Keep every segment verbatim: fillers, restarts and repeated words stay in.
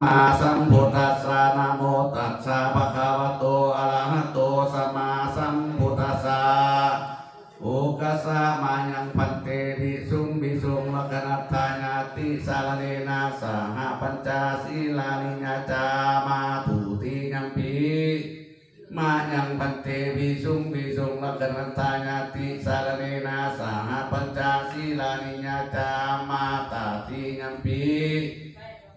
sammāsambuddhassa. Namo tassa bhagavato arahato sammāsambuddhassa. Okāsa mayaṃ bhante visuṃ visuṃ rakkhaṇatthāya tisaraṇena saha pañca sīlāni yācāma. Dutiyampi mayaṃ bhante visuṃ visuṃ rakkhaṇatthāya tisaraṇena saha pañca sīlāni yācāma. Tatiyampi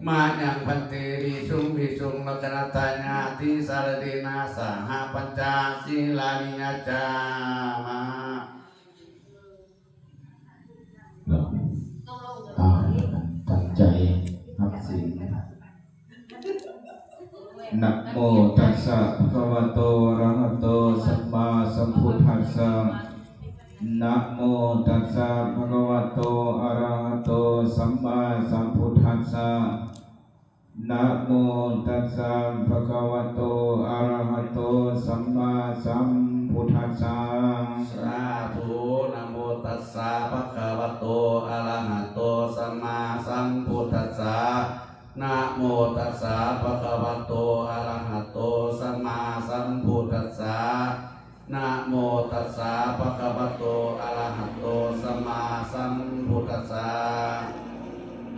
mayaṃ bhante visuṃ visuṃ rakkhaṇatthāya tisaraṇena saha pañca sīlāni yācāma. อ่า ตั้งใจรับศีล Namo tassa bhagavato arahato sammāsambuddhassa. Namo tassa bhagavato arahato sammāsambuddhassa. Namo tassa bhagavato arahato sammāsambuddhassa. Sādhu. Namo tassa bhagavato arahato sammāsambuddhassa. Namo tassa bhagavato arahato sammāsambuddhassa. Namo tassa bhagavato arahato sammāsambuddhassa.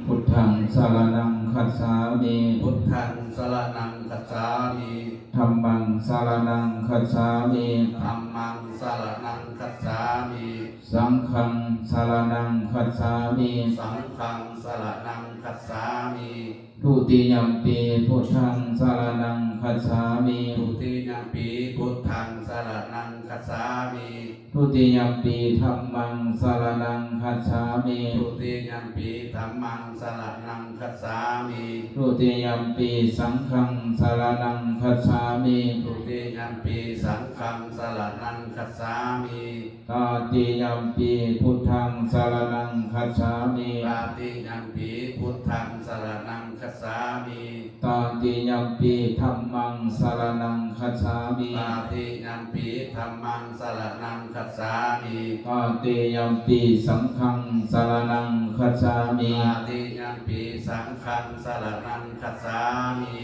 Buddhaṃ saraṇaṃ gacchāmi. Buddhaṃ saraṇaṃ gacchāmi. Dhammaṃ saraṇaṃ gacchāmi. Dhammaṃ saraṇaṃ gacchāmi. Saṅghaṃ saraṇaṃ gacchāmi. Saṅghaṃ saraṇaṃ gacchāmi. Dutiyampi buddhaṃ saraṇaṃ gacchāmi. Dutiyampi buddhaṃ saraṇaṃ gacchāmi. Dutiyampi dhammaṃ saraṇaṃ gacchāmi. Dutiyampi dhammaṃ saraṇaṃ gacchāmi. Dutiyampi saṅghaṃ saraṇaṃ gacchāmi. Dutiyampi saṅghaṃ saraṇaṃ gacchāmi. Tatiyampi buddhaṃ saraṇaṃ gacchāmi. Tatiyampi buddhaṃ saraṇaṃ gacchāmi. Tatiyampi dhammaṃ saraṇaṃ gacchāmi. Tatiyampi dhammaṃ saraṇaṃ gacchāmi. Tatiyampi saṅghaṃ saraṇaṃ gacchāmi. Tatiyampi saṅghaṃ saraṇaṃ gacchāmi.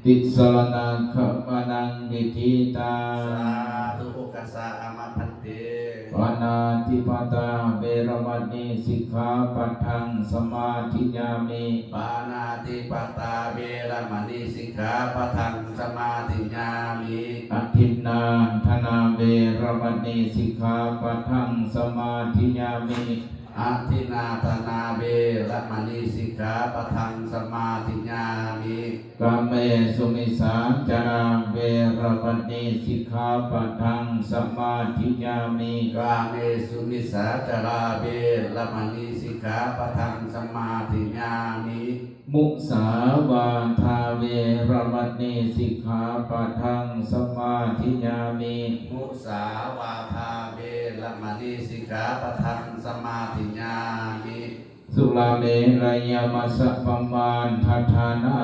Tisaraṇagamanaṃ niṭṭhitaṃ. Sādhu. Okāsa āma bhante. Pāṇātipātā veramaṇī sikkhāpadaṃ samādiyāmi. Pāṇātipātā veramaṇī sikkhāpadaṃ samādiyāmi. Adinnādānā veramaṇī sikkhāpadaṃ samādiyāmi. Adinnādānā veramaṇī sikkhāpadaṃ samādiyāmi. Kāmesu micchācārā veramaṇī sikkhāpadaṃ samādiyāmi. Kāmesu micchācārā veramaṇī sikkhāpadaṃ samādiyāmi. Musāvādā veramaṇī sikkhāpadaṃ samādiyāmi. Musāvādā veramaṇī sikkhāpadaṃ samādiyāmi. Surāmerayamajjapamādaṭṭhānā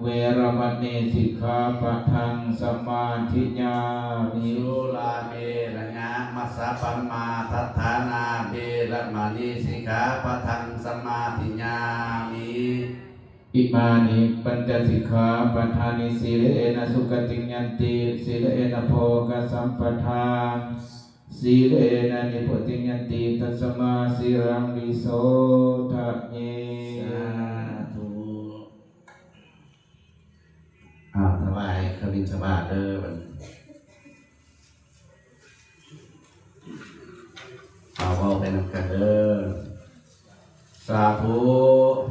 veramaṇī sikkhāpadaṃ samādiyāmi. Surāmerayamajjapamādaṭṭhānā veramaṇī sikkhāpadaṃ samādiyāmi. Imāni pañca sikkhāpadāni. Sīlena sugatiṃ yanti, sīlena bhogasampadā, sīlena nibbutiṃ yanti, tasmā sīlaṃ visodhaye. Sādhu. อ่า ถวายขมิณฑบาตเด้อ บัดนี้ เอาเว้าไปนำกันเด้อ Sādhu.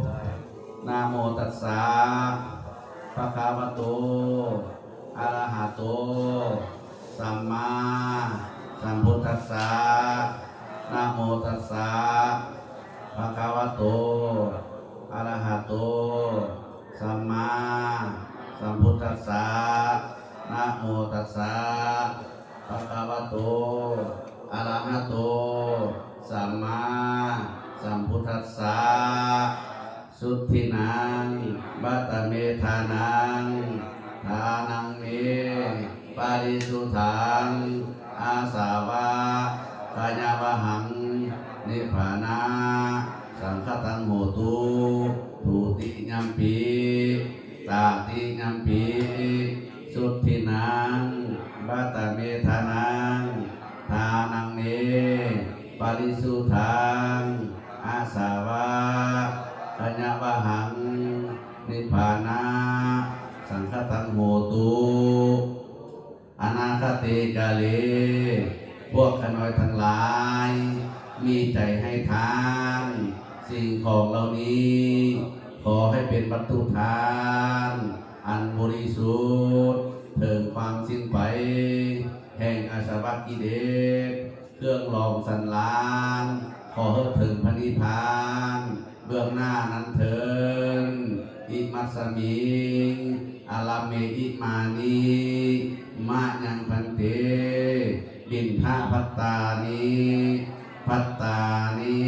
Namo tassa bhagavato arahato sammāsambuddhassa. Namo tassa bhagavato arahato sammāsambuddhassa. Namo tassa bhagavato arahato sammāsambuddhassa. Suddhinaṃ vata me dānaṃ, dānaṃ me parisuddhaṃ, āsavakkhayāvahaṃ, nibbānasaṅkhātaṃ hotu. Dutiyampi Tatiyampi suddhinaṃ vata me dānaṃ, dānaṃ me parisuddhaṃ, āsavakkhayāvahaṃ, nibbānasaṅkhātaṃ hotu. Anāgate kāle พวกข้าน้อยทั้งหลาย มีใจให้ทาน สิ่งของเหล่านี้ ขอให้เป็นวัตถุทาน อันบริสุทธิ์ ถึงความสิ้นไป แห่งอาสวะกิเลส เครื่องลองสันดาน ขอให้ถึงพระนิพพาน เบื้องหน้านั้นเทิน Imasmiṃ ārāme imāni mayaṃ bhante piṇḍapātāni bhattāni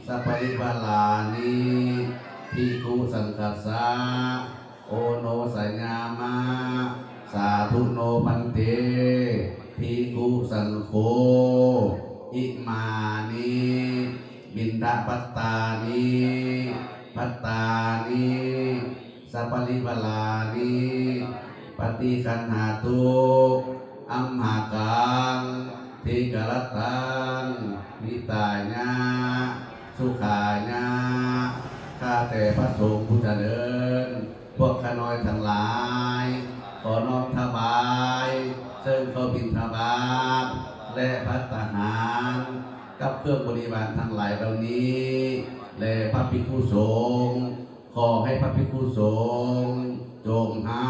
saparivārāni bhikkhusaṅghassa oṇojayāma. Sādhu no bhante bhikkhusaṅgho imāni piṇḍapātāni bhattāni saparivārāni paṭiggaṇhātu amhākaṃ dīgharattaṃ hitāya sukhāya. ข้าแต่พระสงฆ์ผู้เจริญ พวกข้าน้อยทั้งหลาย ขอน้อมถวาย ซึ่งข้าวบิณฑบาต และภัตตาหาร กับเครื่องบริวารทั้งหลายเหล่านี้ แด่พระภิกขุสงฆ์ ขอให้พระภิกขุสงฆ์ จงรั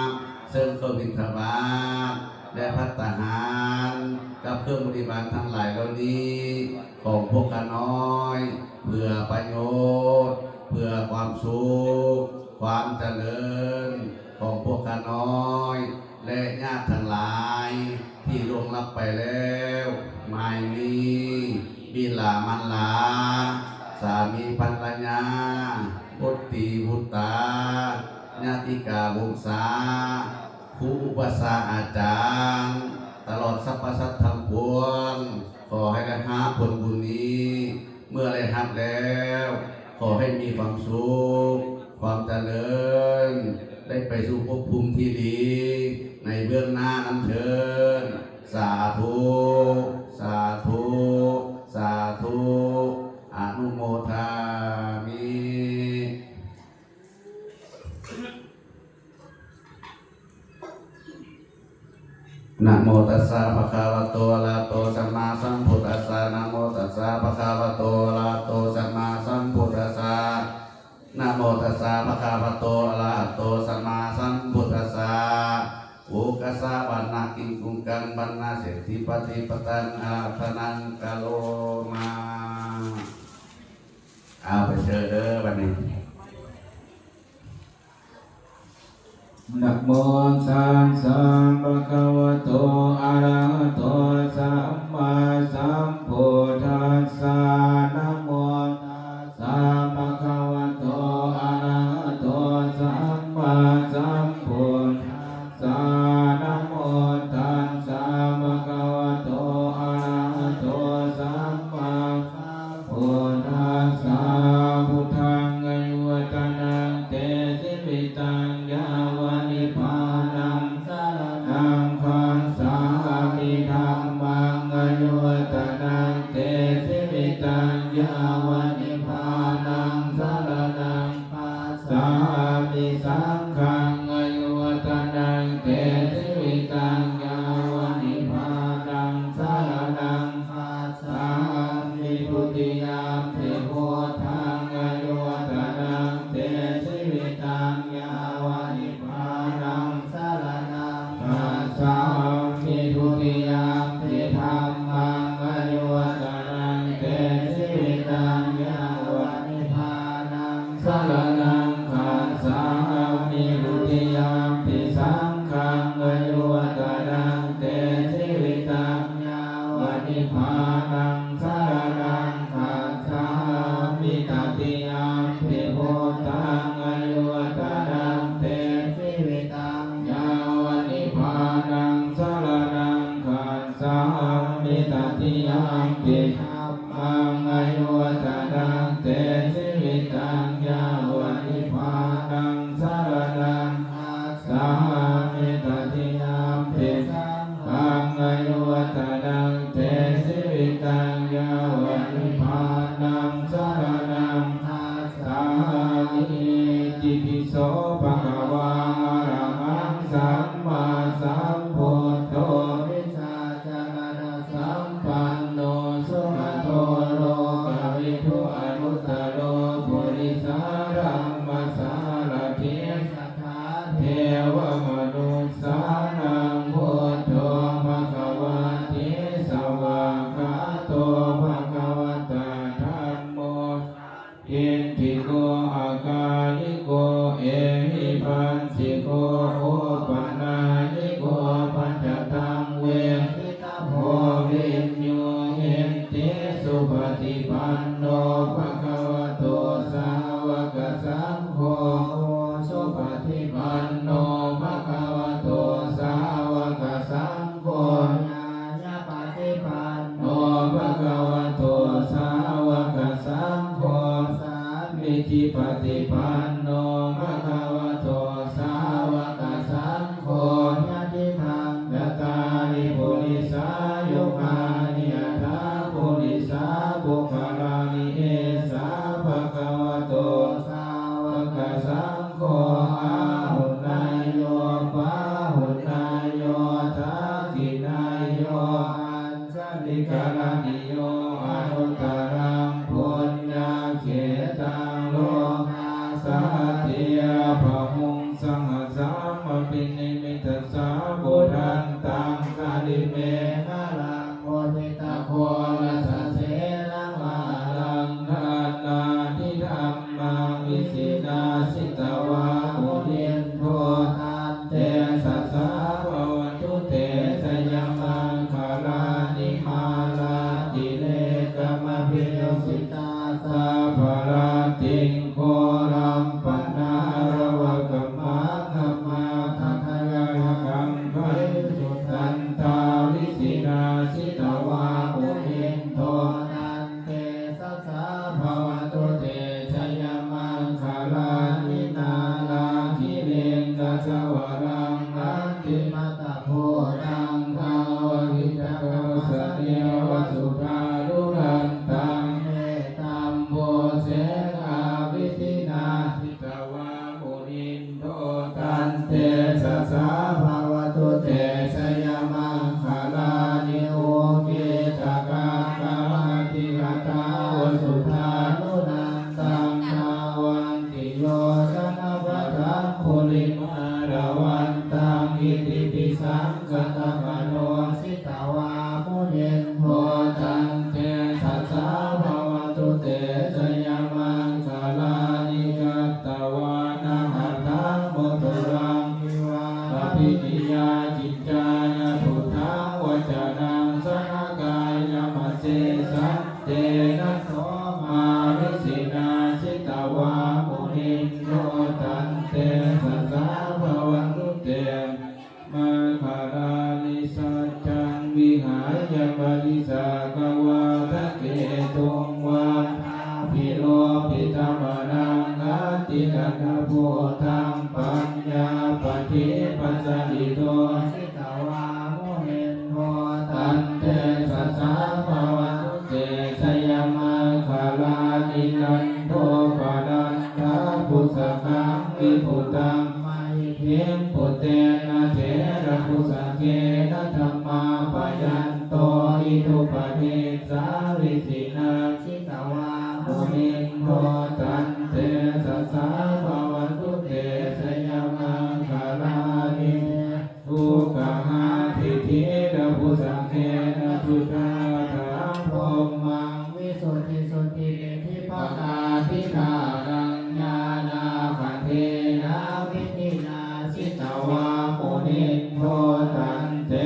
บ ซึ่งข้าวบิณฑบาต และภัตตาหาร กับเครื่องบริวารทั้งหลายเหล่านี้ ของพวกข้าน้อย เพื่อประโยชน์ เพื่อความสุข ความเจริญ ของพวกข้าน้อย และญาติทั้งหลาย ที่ล่วงลับไปแล้ว ไม่มี บิดามารดา สามีภรรยา บุตรีบุตรา ญาติกาวงศา ครูอุปัชฌาย์อาจารย์ ตลอดสรรพสัตว์ทั้งปวง ขอให้ได้รับผลบุญนี้ เมื่อได้รับแล้ว ขอให้มีความสุข ความเจริญ ได้ไปสู่ภพภูมิที่ดี ในเบื้องหน้านั้นเทิน สาธุ สาธุ สาธุ อนุโมทามิ Namo tassa bhagavato arahato sammāsambuddhassa. Namo tassa bhagavato arahato sammāsambuddhassa. Namo tassa bhagavato arahato sammāsambuddhassa. Okāsa vanakikuṅkaṃ vanaseṭṭhipaṭipadaṃ ārādhanaṃ karoma. เอาไปเชิญเด้อบัดนี้ Namo tassa bhagavato arahato sammāsambuddhassa. Namo tassa bhagavato arahato sammāsambuddhassa. Namo tassa bhagavato arahato sammā buddhassa. Buddhaṃ āyuvaḍḍhanaṃ te jīvitaṃ yāva nibbānaṃ saraṇaṃ gacchāmi. Dhammaṃ āyuvaḍḍhanaṃ te jīvitaṃ yāva nibbānaṃ saraṇaṃ gacchāmi. Saṅghaṃ āyuvaḍḍhanaṃ te jīvitaṃ yāva nibbānaṃ saraṇaṃ gacchāmi. Dutiyampi buddhaṃ āyuvaḍḍhanaṃ te jīvitaṃ yāva nibbānaṃ saraṇaṃ gacchāmi. Dutiyampi dhammaṃ āyuvaḍḍhanaṃ te jīvitaṃ yāva nibbānaṃ saraṇaṃ gacchāmi. Dutiyampi saṅghaṃ āyuvaḍḍhanaṃ te jīvitaṃ yāva nibbānaṃ saraṇaṃ gacchāmi. Tatiyampi buddhaṃ āyuvaḍḍhanaṃ so bhagavā arahaṃ sammāsambuddho vijjācaraṇasampanno sugato lokavidū anuttaro purisadammasārathi satthā devamanussānaṃ buddho bhagavāti. Svākkhāto bhagavatā dhammo sandiṭṭhiko akāliko ehipassiko opanayiko paccattaṃ veditabbo viññūhīti. Supaṭipanno bhagavato sāvakasaṅgho, ujupaṭipanno bhagavato sāvakasaṅgho, ñāyapaṭipanno bhagavato sāvakasaṅgho, sāmīcipaṭipanno bhagavato sāvakasaṅgho, yadidaṃ cattāri purisayugāni aṭṭha purisapuggalā, esa bhagavato sāvakasaṅgho, āhuneyyo pāhuneyyo dakkhiṇeyyo añjalikaraṇīyo anuttaraṃ puññakkhettaṃ lokassāti. Bāhuṃ sahassamabhinimmitasāvudhantaṃ girimekhalaṃ uditaghorasasenamāraṃ dānādidhammavidhinā jitavā munindo taṃ tejasā bhavatu te jayamaṅgalāni. Mārātirekamabhiyujjhitasabbarattiṃ ghorampanāḷavakamakkhamathaddhayakkhaṃ khantīsudantavidhinā jitavā munindo taṃ tejasā bhavatu te jayamaṅgalāni. Nāḷāgiriṃ gajavaraṃ atimattabhūtaṃ dāvaggicakkamasanīva sudāruṇantaṃ mettambusekavidhinā jitavā munindo taṃ tejasā bhavatu te jayamaṅgalāni. Ukkhittakhaggamatihatthāva sudāruṇantaṃ dhāvantiyojanapathaṅgulimālavantaṃ iddhībhisaṅkhatamano jitavā munindo taṃ tejasā bhavatu te jayamaṅgalāni. Katvāna kaṭṭhamudaraṃ iva gabbhinīyā ciñcāya duṭṭhavacanaṃ janakāyamajjhe santena somavidhinā jitavā munindo taṃ tejasā bhavatu te maṅgalāni. Saccaṃ vihāya matisaccakavādaketuṃ vādābhiropitamanaṃ atiandhabhūtaṃ paññāpadīpajalito jitavā munindo taṃ tejasā bhavatu te jayamaṅgalāni. Nandopanandabhujagaṃ vibudhaṃ mahiddhiṃ puttena therabhujagena damāpayanto iddhūpadesavidhinā jitavā munindo taṃ tejasā bhavatu te jayamaṅgalāni. Duggāhadiṭṭhibhujagena sudaṭṭhahatthaṃ brahmaṃ visuddhijutimiddhibakābhidhānaṃ ñāṇāgadena vidhinā jitavā munindo taṃ te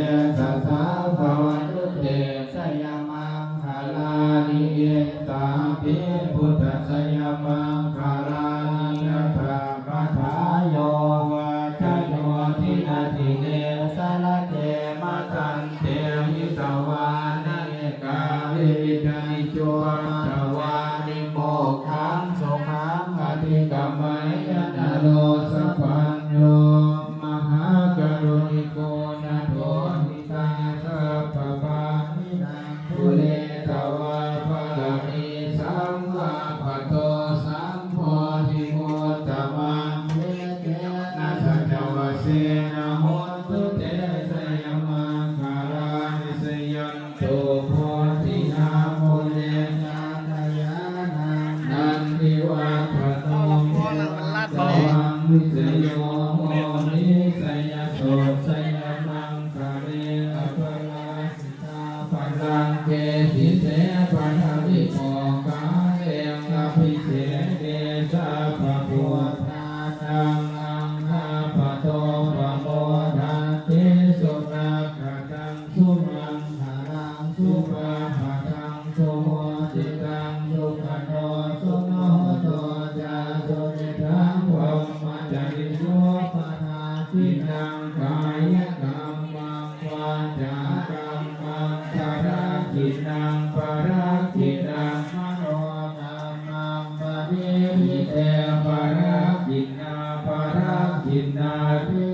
yo hohi jayassu jayamaṅgale. Aparājitapallaṅke sīse paṭhavipokkhare abhiseke sabbabuddhānaṃ aggappatto pamodati. Sunakkhattaṃ sumaṅgalaṃ supabhātaṃ suhuṭṭhitaṃ sukhaṇo sumuhutto ca suyiṭṭhaṃ brahmacārisu. Padakkhiṇaṃ kāyakammaṃ vācākammaṃ padakkhiṇaṃ padakkhiṇaṃ manokammaṃ paṇidhī te padakkhiṇā padakkhiṇāni